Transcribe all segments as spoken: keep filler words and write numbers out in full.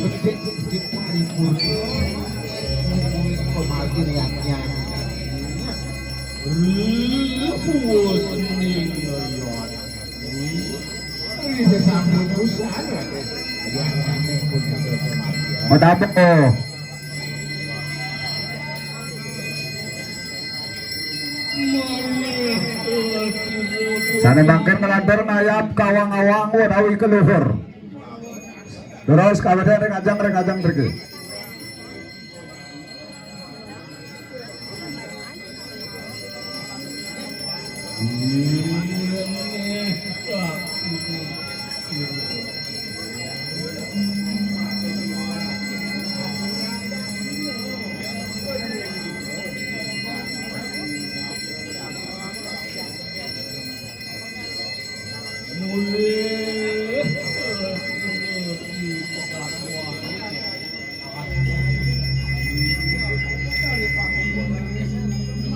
Cek, cek, paripurna. Pemargi niatnya. Ribu sening yoyon. Ini sesambung usaha, Raden. Ya, aneh pun itu pemargi. Matapo. Sane mangkin nglantur ngayap kawang-awang wenawi keluhur. Terus kawedan ring ajeng, ring ajeng mriki.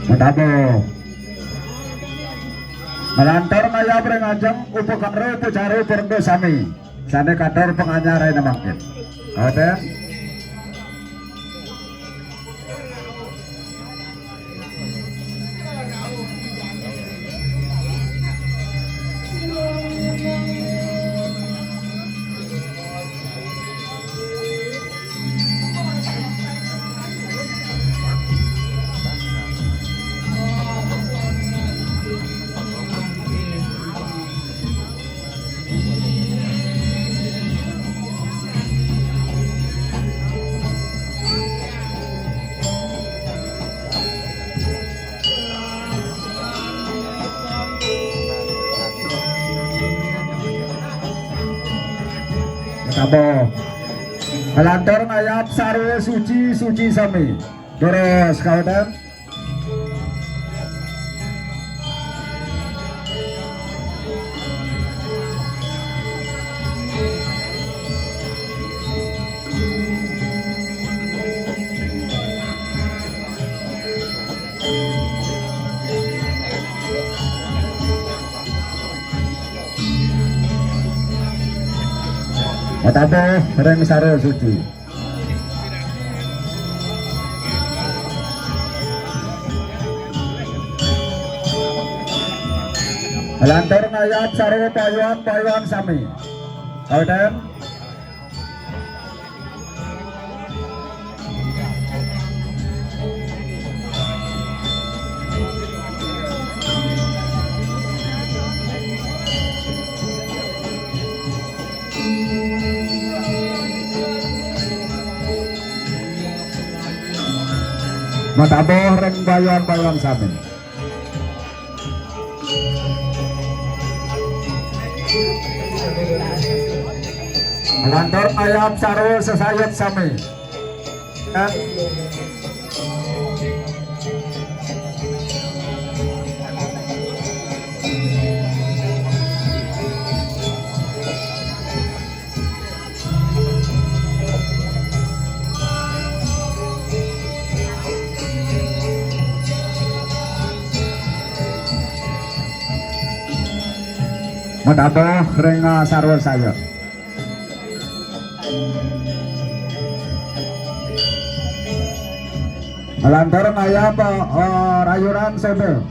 Matapo. Nglantur ngayap ring ajeng upakara upacara purna sami. Sane katur panganyar rena mangkin. Katen. Matapo. Nglantur ngayap sarwa suci, suci sami. Leres kawedan. Matapo ring sarwa suci. Lantur ngayap sarwa payuan-payuan sami. Kawedan. Matabuh ring bayon-bayon sami. Lantur ngayap sarwa sesayut sami. Matabuh ring sarwa saya. Nglantur ngayap, eh, rayuran soda.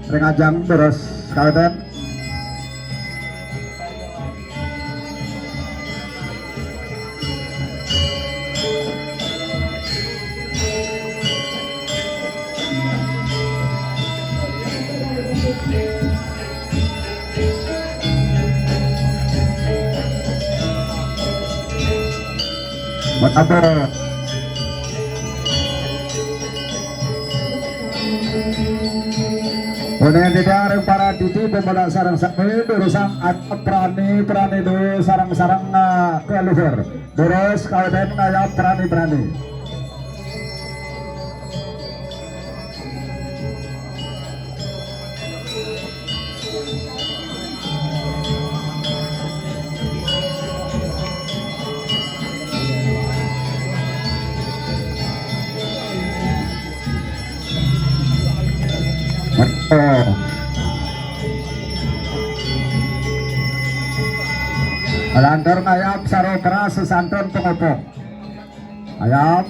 Ring ajeng terus kawetan. Matabuh. Punika titiang ring para titi pemuda sareng sami durusang adat prani, prani do sareng-sareng, ah, kaluhur. Durus kawetan ngayap prani-prani. Lantur ngayab sareng keras sesantun pangupuk. Ayab.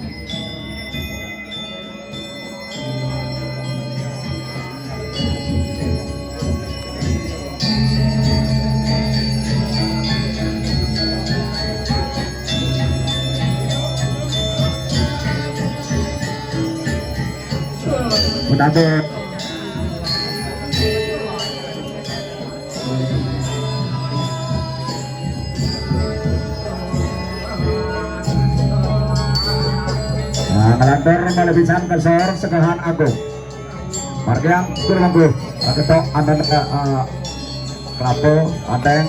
Udah tuh. Nah, ngelantur malih pisan ka sor Sekehan Agung. Margiang Juru Mangku, kaketok anten, eh, eh, kelapa, anteng.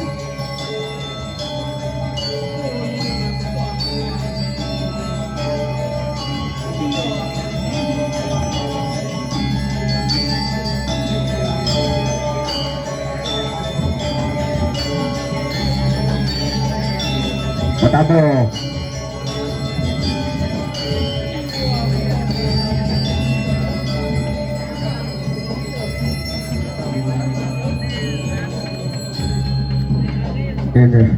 Pertama. Ini.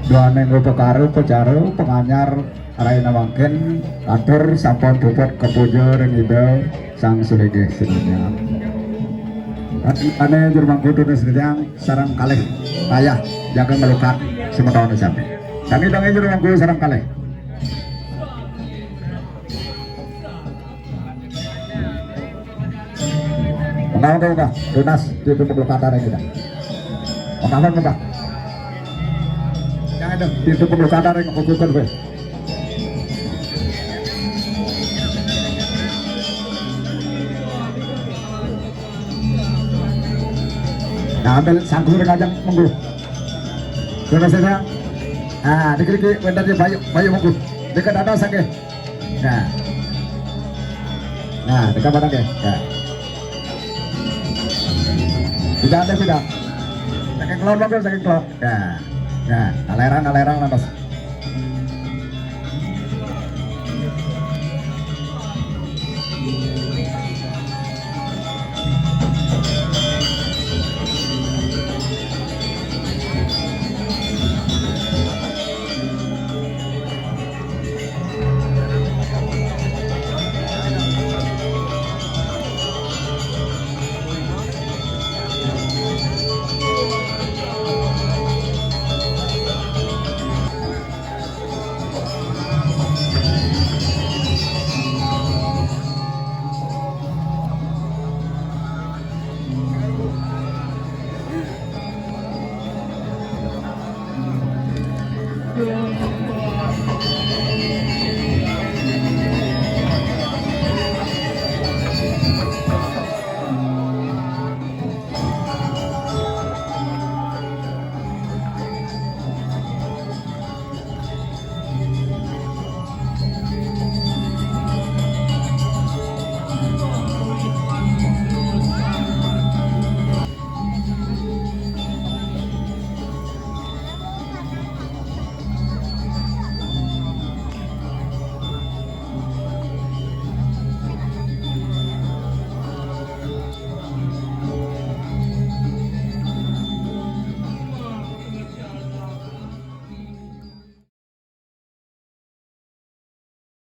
Duaning upakara, upacara, panganyar, raina mangkin, atur sampun puput kapuja ring Ida Sang Sulinggih Sinuhun. Ane Juru Mangku tunas rijang sareng kalih wayah jaga ngelukat semeton sami. Sami dong Juru Mangku sareng kalih. Monggo, monggo, monggo. Tunas, ditumpuk lukatan ring Ida. Monggo, monggo. Jangan dong, ditumpuk lukatan ring kukukan kowe. Nah, ambil sanggur kajang monggo. Terus ya. Ah, dikit-dikit, bentar dia bayu, bayu monggo. Dekat atas, oke. Nah. Nah, tekan padang ya. Nah. Tidak ada, tidak. Saking kelon, Bang, saking kelon. Nah. Nah, alerang, alerang, lantas.